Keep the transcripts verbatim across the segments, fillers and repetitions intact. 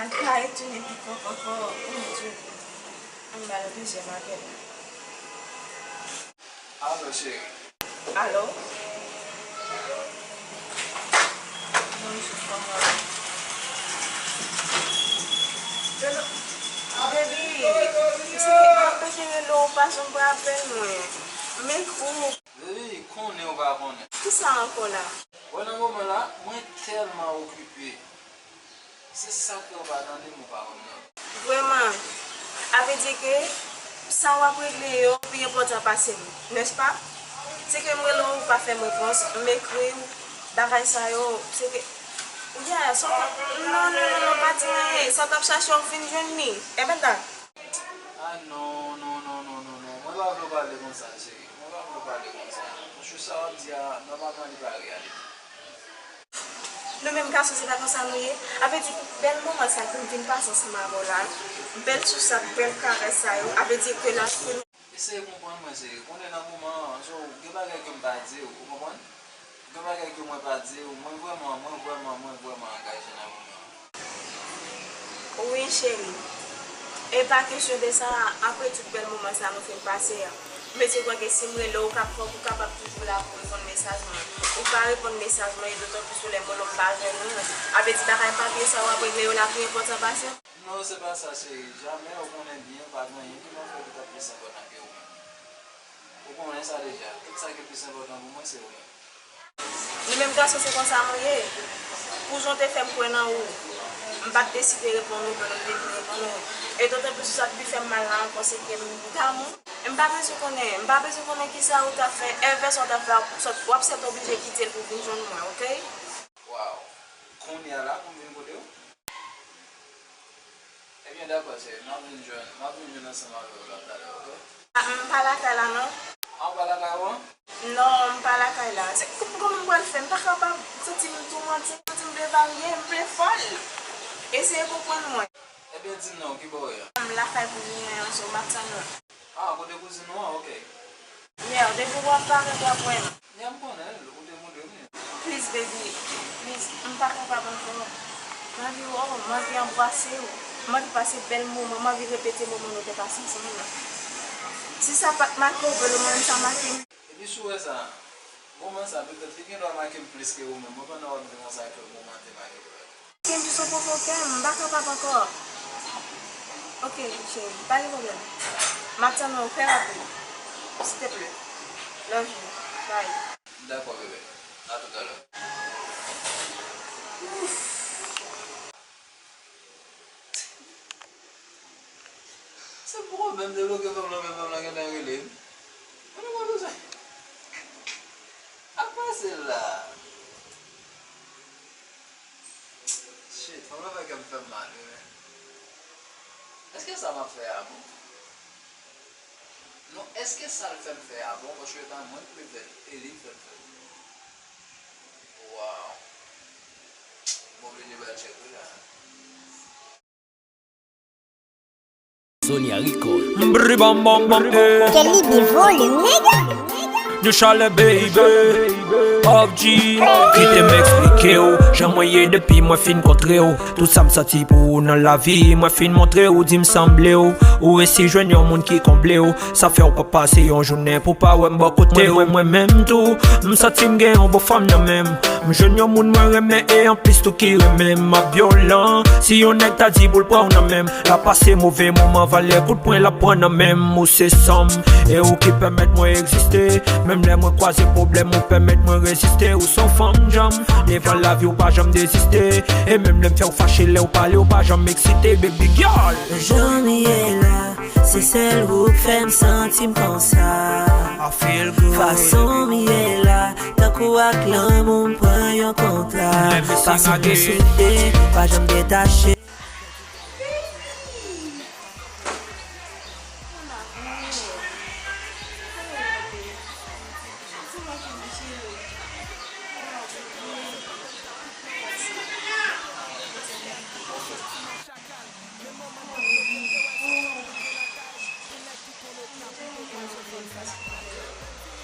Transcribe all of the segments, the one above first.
Al pa retounen pi fò ankò, oh Dye. Ann ba l dezyèm apèl. Alo, cheri. Alo? Bonjou, kòman w ye? Hello. Baby, m te, m te rele w, ou pa janm pran apèl mwen. M ekri w. Baby, konnen ou pa konnen. Kisa ankò la? Wè, nan moman la, mwen tèlman okipe. Se sa k fè w pa tande m, ou pa konn nan. Vrèman, a vle di ke sa w ap regle yo pi enpòtan pase m, nèspa? Se ke m rele w, ou pa fè m repons, m ekri w, bagay sa yo, se ke, yeah, sa w t ap, non, non, non, non, pa di anyen, sa w t ap chache w vin jwenn li, e bèl dat. Ah, non, non, non, non, non, non, mwen pa vle w pale konsa, cheri, mwen pa vle w pale konsa, paske sa w ap di a, nòmalman, li pa reyalite. Nou menm gason, se pa konsa nou ye. A vle di, bèl moman sa ke m vin pase ansanm avè w la, bèl sous sa, bèl karès sa yo, a vle di ke la, ke nou. Eseye konprann mwen, cheri. Konnen nan moman an, so, gen bagay ke m pa di w, ou konprann? Gen bagay ke mwen pa di w, mwen vrèman, mwen vrèman, mwen vrèman angaje nan moman an. Wi, cheri. E pa kesyon de sa, apre tout bèl moman sa nou fin pase a, m rete kwè ke si m rele w, ou ka, fòk ou kapab toujou la pou reponn mesaj mwen. Ou pa reponn mesaj mwen, e dotan plis lè mwen menm m pa jwenn ou. A vle di bagay papye sa w ap regle yo la pi enpòtan pase m? Non, se pa sa, cheri. Jamè, ou konnen byen, pa gen anyen ki m ap fè ki ta plis enpòtan ke ou menm. Ou konnen sa deja. Tout sa ki plis enpòtan pou mwen, se ou menm. Nou menm gason, se konsa nou ye. Pou jan w te fè m kwè nan ou, m pa t deside reponn ou, pandan m te vin reponn ou. E dotan plis, sa k pi fè m mal la ankò, se ke m damou. M pa bezwen konnen, m pa bezwen konnen kisa ou t ap fè, èvè sa w t ap fè, w ap sètoblije kite l pou vin jwenn mwen, oke? Waw. Kounye a la pou m vin kote w? Ebyen, dakò, cheri, m ap vin jwenn, m ap vin jwenn ansanm avè w la talè, oke? A, m pa lakay la, non. A, ou pa lakay ou an? Non, m pa lakay la. Se, kòm, kòman m pral fè? M pa kapab. M santi m toumante, m santi m vle varye, m vle fòl. Eseye konprann mwen. Ebyen, di m non, ki bò w ye a? M lakay kouzin mwen an, so m ap tann ou. Ah, kote kouzin ou an, oke. Yeah, depi w ap parèt, w ap wè m. Yeah, m konnen l, ou te montre m li. Please, baby, please, m pa kapab ankò. M anvi wè w, m anvi anbrase w, m anvi pase bèl moman, m anvi repete moman nou te pase ansanm nan. Si sa pa t make w, pou le moman sa make m. Epi si w wè sa, moman sa, petèt li gen dwa make m plis ke ou menm. Mwen pandan w ap di konsa ke moman te make m. Kenji sou pwofokè m, m pa kapab ankò. Ok, cheri, pa gen pwoblèm. M ap tann ou trè rapid. S'il te plaît. Love you. Bye. Dakò, bebe. A toutalè. Se pwoblèm debloke fanm nan, men fanm nan gentan rele m. Mwen pa bezwen. Ak pase la. Shit, fanm nan fè kè m fè m mal, wi, men. Èske sa m ap fè a bon? Non, èske sa l fè m fè a bon? Paske e pa mwen k leve l, e li k fè l fè l. Waw. M oblije ba l tchèk wi la. Sonia Record. Bri bam bam bam, eh. Kelly the volume, nigga. New Charlotte, baby. Pop G. Kite m eksplike w jan mwen ye depi mwen fin kontre w. Tout sa m santi pou ou nan lavi, mwen fin montre w, di m sanble w. Ou resi jwenn yon moun ki konble w. Sa fè w pa pase yon jounen pou pa wè m bò kote w. Mwen, mwen menm tou, m santi m gen yon bon fanm nan men m. M jwenn yon moun mwen renmen e anplis tou ki renmen m, m ap vyolan. Si yon nèg ta di pou l pran w nan men m, l ap pase move moman, valè kout pwen l ap pran nan men m. Ou se san m, e ou ki pèmèt mwen egziste. Menm lè mwen kwaze pwoblèm, ou pèmèt mwen reziste. Ou se yon fanm djanm, devan lavi ou pa janm deziste. E menm lè m fè w fache, lè w pale, ou pa janm eksite, baby girl. Jan m ye la, se sèl ou k fè m santi m konsa. I feel good. Fason m ye la, tankou ak lanmou m pran yon kontra. Paske m soude, pa janm detache.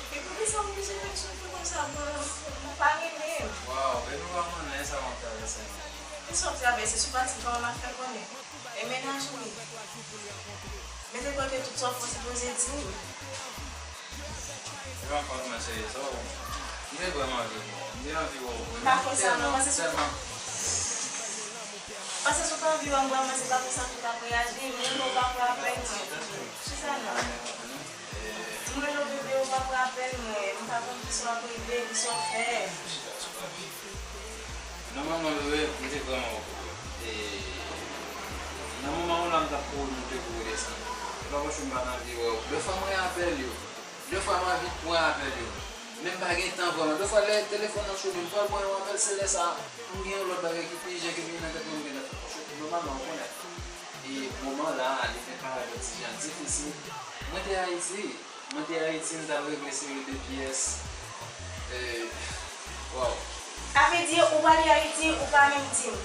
Epi poukisa w oblije fè m soufri konsa, bro? Ou pa renmen m. Waw, baby, w pa konnen sa m ap travèse. Kisa w travay, se sou pati kò w m ap fè konnen. E mennaj ou wi. Mete kote tout sa w fè w sipoze di wi. Se pa fòt mwen, cheri, sa w. M te vrèman anvi wè w. M te anvi wè w vrèman. Pa fè sa non, pase sou. Pase sou pa anvi wè m vrèman, se pa konsa pou w t ap reyaji. M renmen w pa pran apèl mwen. Chita non. M rele w bebe, ou pa pran apèl mwen. M pa konn kisa w ap regle, kisa w fè. Nòmalman, bebe, m te vrèman okipe. E nan moman w la, m t ap kouri monte, kouri desann. E pa paske m pa t anvi wè w. De fwa mwen apèl yo. De fwa m anvi pran apèl yo. Men m pa gen tan vrèman. De fwa, lè telefòn nan sone, m pral pran yon apèl, se lè sa a, m gen yon lòt bagay ki pi ijan ke m gen nan tèt mwen, m gen nan tèt mwen. Paske nòmalman, ou konnen. E moman la, li fè parèt yon ti jan difisil. Mwen te Ayiti. Mwen te Ayiti, m t ap regle seri de pyès. E, waw. Sa vle di, ou prale Ayiti, ou pa menm di m.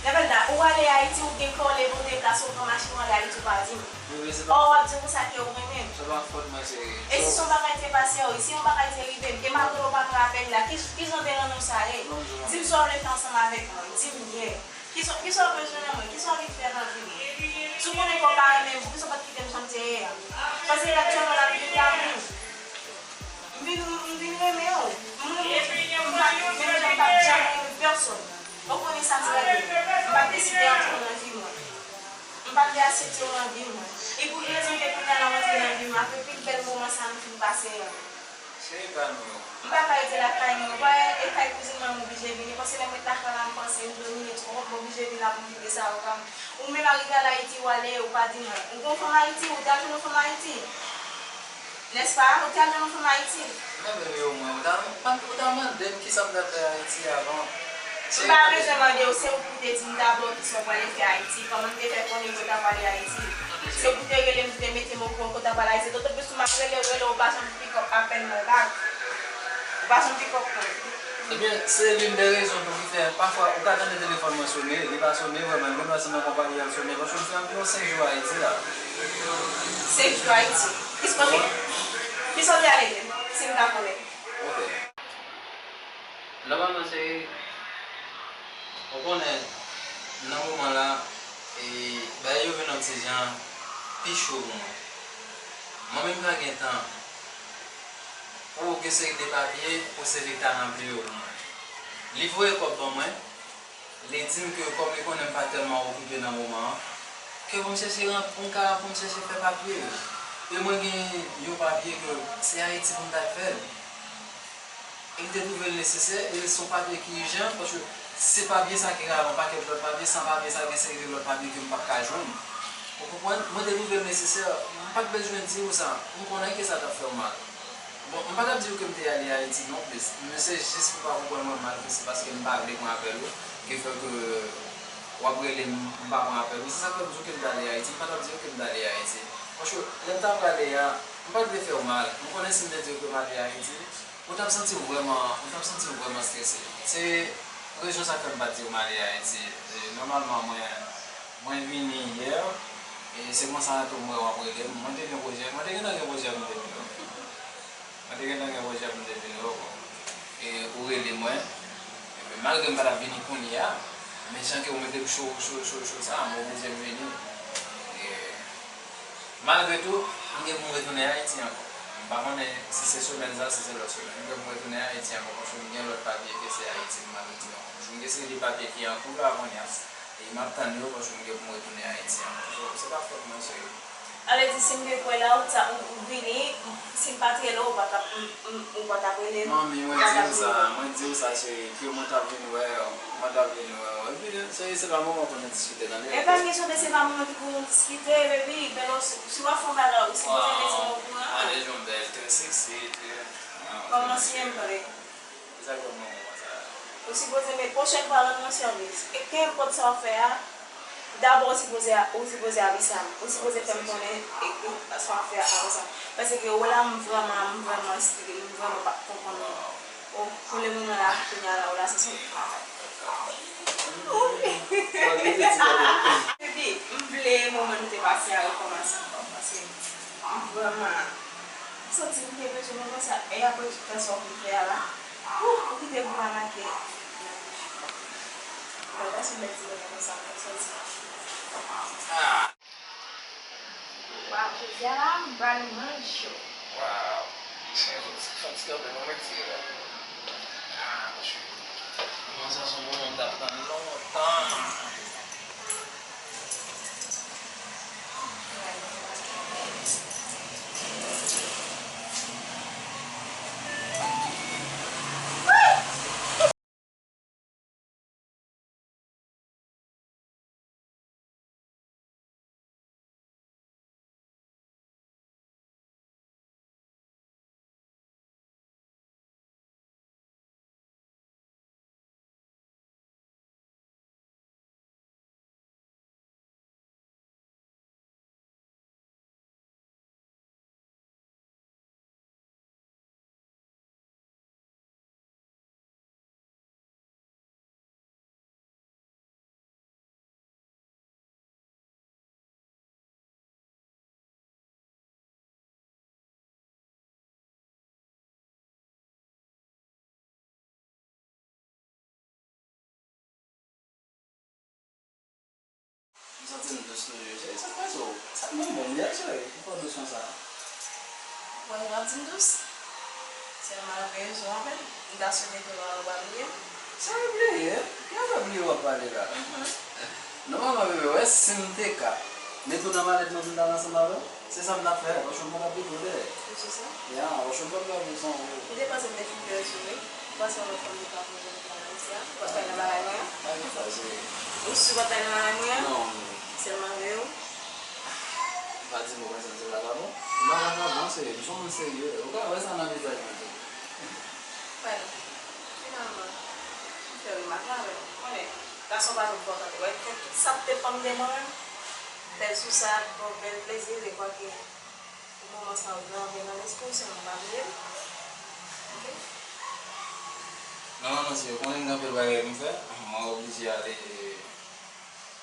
Lèbèlda, ou prale Ayiti, ou gen kòle, pote plas, ou pran machin, ou ale Ayiti, ou pa di m. Wi, wi, se pa. Ò, w ap di m konsa ke ou renmen m. Se pa fòt mwen, cheri. E si se yon bagay te pase, wi, si yon bagay te rive m, e malgre w pa pran apèl la, ki, ki jan de rannyon sa ye? Di m sa w vle fè ansanm avèk mwen, di m byen. Kisa, kisa w bezwen nan mwen? Kisa w anvi fè nan vi m? Si w konnen ke w pa renmen m, poukisa w pa t kite m jan m te ye a? Paske aktyèlman la, m vin damou. M vin, m vin renmen w. M renmen w. M pa, menm jan m pa t janm renmen pèsonn. Ou konnen sa trè byen. M pa t deside antre w nan vi mwen. M pa t vle aksepte w nan vi mwen. E pou ki rezon ke kounye a la w antre nan vi mwen, apre pi bèl moman sa nou fin pase an? Se epanouyi w. M pa ka rete lakay mwen. Ou pa wè, e kay kouzin mwen m oblije vini, paske lè m ret lakay la, m panse m domine twòp, m oblije vin la pou m kite sa yo pa m. Ou menm a rive al Ayiti, ou ale, ou pa di mwen. Ou gon fanm Ayiti, ou t al jwenn yon fanm Ayiti. Nèspa? Ou t al jwenn yon fanm Ayiti. Men bebe, omwen, ou ta, ou ta mande m kisa m t ap fè Ayiti avan. M pa bezwen mande w, se ou ki te di m dabò kisa w prale fè Ayiti, kòman m te fè konnen ke w ta prale Ayiti. Se ou ki te rele m, ki te mete m okouran ke w ta prale Ayiti. Dotan plis tou m ap rele w, rele w, ou pa janm pick up apèl mwen back. Ou pa janm pick up mwen. Ebyen, se l'une des raisons pou ki fè, pafwa, ou ka tande telefòn mwen sone, li pa sone vrèman, li menm lè se nan konpayi a l sone, paske m fè anviwon senk jou Ayiti la. Senk jou Ayiti? Kisa w te, kisa w te ale fè, si m ka konnen? Ok. Nòmalman, cheri, ou konnen, nan moman la, e, bagay yo vin yon ti jan pi cho pou mwen. Mwen menm pa gen tan pou gen seri de papye, pou sèvi ta ranpli yo pou mwen. Li voye kòb ban mwen, li di m ke kòm li konnen m pa tèlman okipe nan moman an, ke pou m chèche ranp-, pou m ka, pou m chèche fè papye yo. E mwen gen yon papye ke se Ayiti pou m t al fè l. E m te twouve l nesesè, e se yon papye ki ijan, paske se papye sa ki rale yon pakèt lòt papye, san papye sa, gen seri de lòt papye ke m p ap ka jwenn. Ou konprann? Mwen te twouve l nesesè, m pa t bezwen di w sa, m konnen ke sa t ap fè w mal. Bon, m pa t ap di w ke m te ale Ayiti non plis, men se jis pou w pa konprann mwen mal, ke se paske m pa vle pran apèl ou, ki fè ke w ap rele m, m pa pran apèl ou. Se sa k fè m di w ke m t ale Ayiti, m pa t ap di w ke m t ale Ayiti. Paske lè m t ap prale a, m pa t vle fè w mal. M konnen si m te di w ke m ale Ayiti, ou t ap santi w vrèman, ou t ap santi w vrèman strese. Se rezon sa k fè m pa t di w m ale Ayiti. E, nòmalman, mwen, mwen vini yè, e se konsa tou m wè w ap rele m. Mwen te gen pwojè, mwen te gentan gen pwojè pou m te vini. Mwen te gentan gen pwojè pou m te vini, w konprann. E ou rele mwen. Epi malgre m pa t ap vini kounye a, men jan ke ou mete m cho, cho, cho, cho sa, m oblije m vini. E malgre tou, m gen pou m retounen Ayiti ankò. M pa konnen si se semèn sa, si se lòt semèn. M gen pou m retounen Ayiti ankò, paske m gen lòt papye ke se Ayiti pou m al retire ankò. Paske m gen seri de papye ki an kou la kounye a. E m ap tann yo paske m gen pou m retounen Ayiti ankò. So, se pa fòt mwen, se yo. Sa vle di, si m te kwè la, ou ta, ou, ou vini, si m pa t rele w, ou pa t ap, m, m, ou pa t ap rele m. Manmi, mwen di w sa, mwen di w sa, cheri, ke mwen t ap vin wè w, mwen t ap vin wè w. Epi, cheri, se pa moman pou nou diskite, tande. E pa kesyon de se pa moman ki pou nou diskite, baby, bèl, si, si w ap fè yon bagay, ou sipoze mete m okouran. Ale, yon bèl, trè sexy, trè, ah, kòmanse m pare. Sa k ban m nan moman sa a? Ou sipoze, men pwochèn fwa, rann mwen sèvis. E kenenpòt sa w fè a, dabò ou sipoze, ou sipoze avize m. Ou sipoze fè m konnen e, e, sa w ap fè a avan sa. Paske ou wè la, m vrèman, m vrèman strese, m vrèman pa konprann. O, pou le moman la, kounye a la, ou la, se sou travay. Baby, m vle moman nou te pase a rekòmanse ankò, paske m vrèman santi m te bezwen moman sa, e apre tout tan sa w fin fè a la, ou, ou kite gou a make. Mwen pa sou bèt ti nèg konsa, mwen sòti. Ah. Waw, jodi a la, m pral manje w. Waw. Misye fatige anpil, mwen retire la. Ah, monchè. Mwen sa se yon moman m t ap tann lontan. M santi m dous toujou. Cheri, sa k pase w? Sa k bon bon m ye, cheri? Poukò w dous konsa? Wè, w ap di m dous? Sèlman l ap gen rezon avè m. M ta swete ke w pa bliye m. Sa w bliye? Ki afè bliye w ap pale la? Mhm. Nòmalman, bebe, wè, si m te ka mete w nan malèt mwen pou m t al ansanm avè w, se sa m t ap fè. Wè, chonm mwen t ap rete w dèyè. Ou sou sa? Ya, wè, chonm mwen t ap rete w san ou. Ou te panse m te fin pèdi w, wi. Ou panse yon lòt fanm te ka poze w nan Ayiti a? Ou p ap pale nan bagay mwen an? Bagay sa, se... Ou si w p ap pale nan bagay mwen an? Non, non. Sèlman vre w? Pa di m ou konn sa se vakabon. M pa vakabon, se, m se yon moun serye. Ou ka wè sa nan vizaj mwen tou. Wè, finalman, m fè remak la, men ou konnen, gason pa janm fè w tande. Wè, tout sa k te fanm de mwen menm, bèl sousad, bon, bèl plezi, je crois que pou moman sa, ou gen anvi nan lespri w, sèlman pa bliye m. Oke? Non, non, non, si ou konnen m gen anpil bagay pou m fè, mwen oblije ale.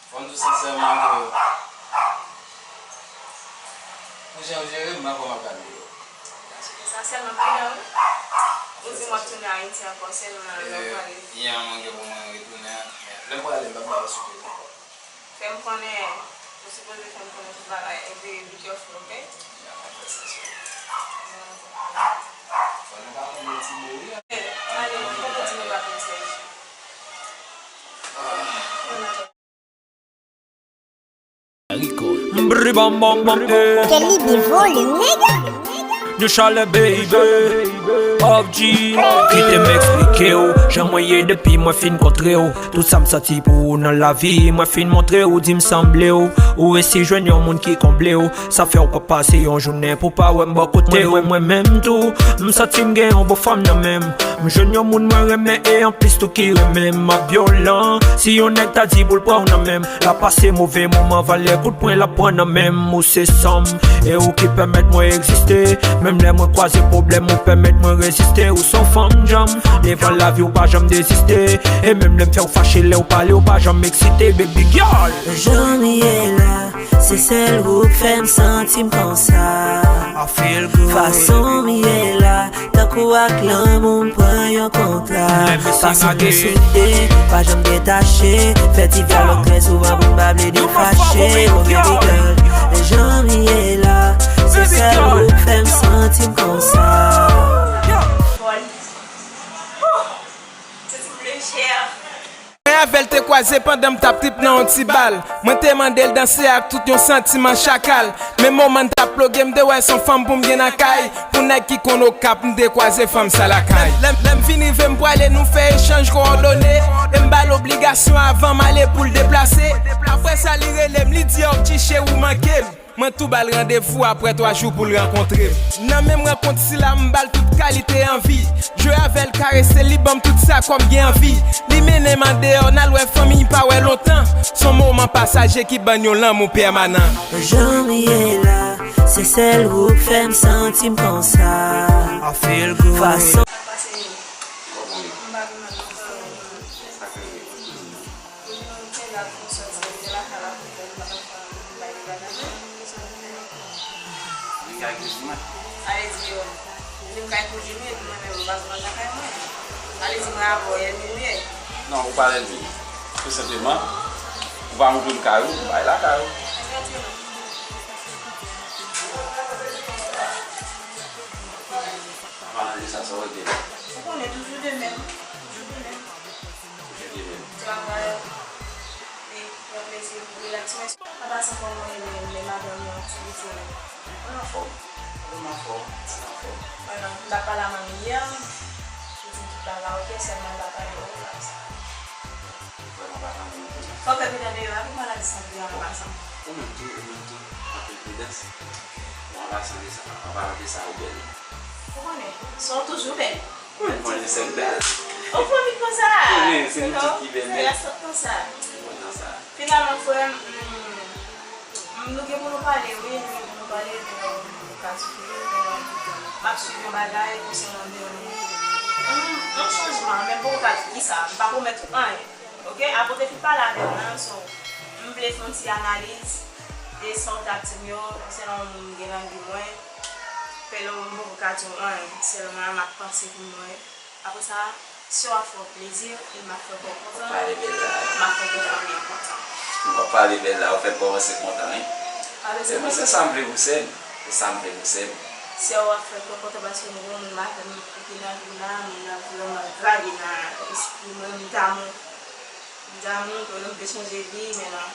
Fò m di w sensèman ke pou jan w jere m, m pa kwè m ap ka bliye w. Sa sèlman pridan, wi. Ou di m w ap tounen Ayiti ankò sèlman lè w prale. Yè mwen gen pou mwen retounen. Lè m prale, m p ap ba w sipriz ankò. Fè m konnen, ou sipoze fè m konnen tout bagay, epi be careful, oke? Ya, m ap fè sa, cheri. Fò nou ka konnen ti bo, wi. Ale, mwen kontan di nou pa konn Serge. Rico. Bri bam bam bam, eh. Kelly B volume, nigga. New Charlotte, baby. Pop G. Kite m eksplike w jan mwen ye depi mwen fin kontre w. Tout sa m santi pou ou nan lavi, mwen fin montre w, di m sanble w. Ou resi jwenn yon moun ki konble w. Sa fè w pa pase yon jounen pou pa wè m bò kote w. Mwen, mwen menm tou, m santi m gen yon bon fanm nan men m. M jwenn yon moun mwen renmen e anplis tou ki renmen m. M ap vyolan, si yon nèg ta di pou l pran w nan men m. L ap pase move moman, valè kout pwen l ap pran nan men m. Ou se san m, e ou ki pèmèt mwen egziste. Menm lè mwen kwaze pwoblèm, ou pèmèt mwen reziste. Ou se yon fanm djanm, devan lavi w pa janm deziste. E menm lè m fè w fache, lè w pale, w pa janm eksite, baby girl. Jan m ye la, se sèl ou k fè m santi m konsa. I feel good. Fason m ye la, tankou ak lanmou m pran yon kontra. Paske soude, pa janm detache. Fè ti dyalòg trè souvan pou m pa plede fache. Oh baby girl, e jan m ye la, se sèl ou k fè m santi m konsa. Mwen avè l te kwaze pandan m t ap trip nan yon ti bal. Mwen te mande l danse ak tout yon santiman chakal. Men moman n t ap ploge, m te wè s on fanm pou m gen nan kay. Pou nèg ki konn Okap, m te kwaze fanm sa lakay. Lè, lè m fin rive, m prale, nou fè echanj kowòdone. E m ba l obligasyon avan m ale pou l deplase. Apre sa, li rele m, li di, "Ochi cheri, ou manke m." Mwen tou ba l randevou apre twa jou pou l rankontre m. Nan menm rankont sila, m ba l tout kalite anvi. Jwe avè l, karese l, li ban m tout sa kò m gen anvi. Li mennen m andeyò, n al wè fanmi, pa wè lontan. S on moman pasaje ki ban n yon lanmou pèmanan. Jan m ye la, se sèl ou k fè m santi m konsa. I feel good. Fason. Sa k rive? Ou di nou te la pou sòti, ou te lakay la pou fè, m pa t ap bay li bagay, men, kisa nou fè? Vin kay kouzin mwen. Ale di yo, vin kay kouzin mwen, epi mwen menm, m pa sot lakay mwen. Ale di mwen avè w, ènmi m ye. Non, ou pa ènmi m. Tou senpleman, ou pa montre m kay ou, m bay lakay ou. An palan de sa, sa w regle la? Ou konnen, toujou de menm, toujou de menm. Toujou de menm. Travay, e pran plezi, rilaks, men pa pase kòman e men, men madanm nan, aktivite yo. Mwen anfòm. Mwen anfòm. Mwen anfòm. Mwen nan, m t ap pale a manmi yè, li di m tout bagay oke, sèlman l pa pale yo la sa. Vrèman pa tankou nou konnen. Fò w fè pridans deyò a, pou maladi santi an pasan. Ou menm tou, ou menm tou, anpil pridans. Bon, an pasan de sa, an palan de sa, ou bèl. Ou konnen, se w toujou bèl. Ou menm konnen se m bèl. Ou pran vit konsa. Ou konnen se m tout ki bèl, men. Sa sot konsa. Ou konn nan sa. Finalman, frè m, mm, mm, nou gen pou nou pale, wi, nou gen pou nou pale de yon ka sou figi, de yon, m ap swiv yon bagay konsènan de yon, yon, yon chanjman, men m poko ka di kisa, m pa pwomèt ou anyen. Oke, apre w te fin pale avè m nan, so, m vle fè yon ti analiz de sa w t ap di m yo, konsènan yon moun m gen nan vi mwen, fè lè m poko ka di w anyen, sèlman m ap panse pou mwen. Apre sa, sè w ap fè w plezi, e m ap fè kò w kontan. W ap pale bèl la. M ap fè kè fanmi an kontan. W ap pale bèl la, ou fè kòmanse kontan, wi. Pa bezwen. Se sa m vle pou sè m. Se sa m vle pou sè m. Sè w ap fè kè w kontan paske m gen yon moun avè m ki nan vi m la, moun nan vrèman grave nan espri mwen, m damou. M damou, ke nou te chanje vi, men non.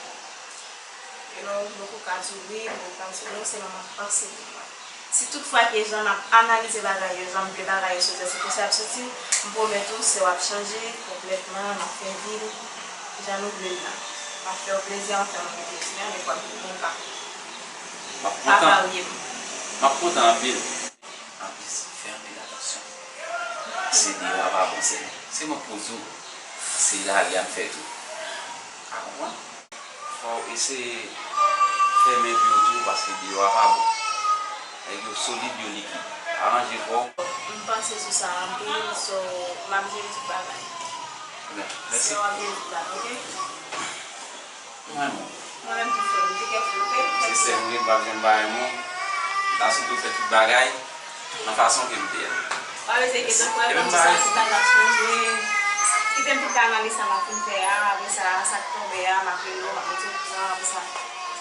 You know, m poko ka di w wi, m poko ka di w non, se manman panse pou mwen. Si tout fwa ke jan m ap analize bagay yo, jan m vle bagay yo soti, se konsa y ap soti, m pwomèt ou, se w ap chanje konplètman, m ap fè vi l jan nou vle l la. M ap fè w plezi antan m gen plezi an, men fòk gen yon ka. M ap kontan. Pa varye m. M ap kontan anpil. Anplis, fè anpil atansyon. Se deyò a pa bon sèlman. Se mwen k pou di w, se lari a m fè tou. Ou konprann? Fò w eseye fèmen pye w tou, paske deyò a pa bon. Nèg yo solid, yo likid. Aranje kò w. M panse sou sa anpil, so, m ap jere tout bagay. Mèsi. Se w ap jere tout bagay, oke? Mwen menm. Mwen menm tou frè m, be careful, oke? Se sè m wi, m p ap janm pa renmen w. M ta sitou fè tout bagay nan fason ke m te a. Pa bezwen enkyete w frè m, m di sa, tout bagay ap chanje. Kite m fin ka analize sa m ap fin fè a, apre sa, sa k tonbe a, m ap rele w, m ap mete w okouran, apre sa,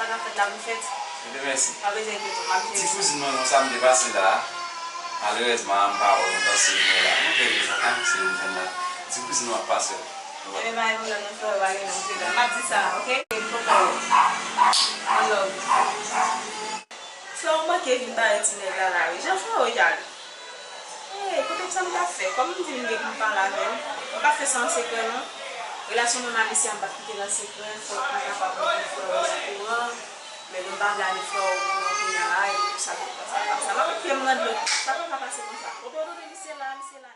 sa k ap fèt la pou fèt. Ebyen, mèsi. Pa bezwen enkyete w, m ap jere sa. Ti kouzin mwen konsa m te pase la a. Malerèzman, m pa wè w, m panse w la. Mwen trè kontan, se yon jèn la. Ti kouzin w ap pase w. Ebyen, pa gen pwoblèm non, frè, pa gen non, frè. M ap di sa, oke? M kontan wè w. One love. Frè, ou manke vin bare ti nèg la la, wi. Jan frè w ye a. Hey, kote m sa m t ap fè? Kòm m di m gen pou m pale avè l, m p ap fè sa an sekrè, non. Relasyon mwen m a misye a, m p ap kite l an sekrè, fòk m kapab mete frè w okouran. Men nou pa vle ale frè w okouran kounye a la, epi pou sa, pou sa, pou sa. M ap kite m rande l, sa pa ka pase konsa. Ou te, ou te misye la, misye la.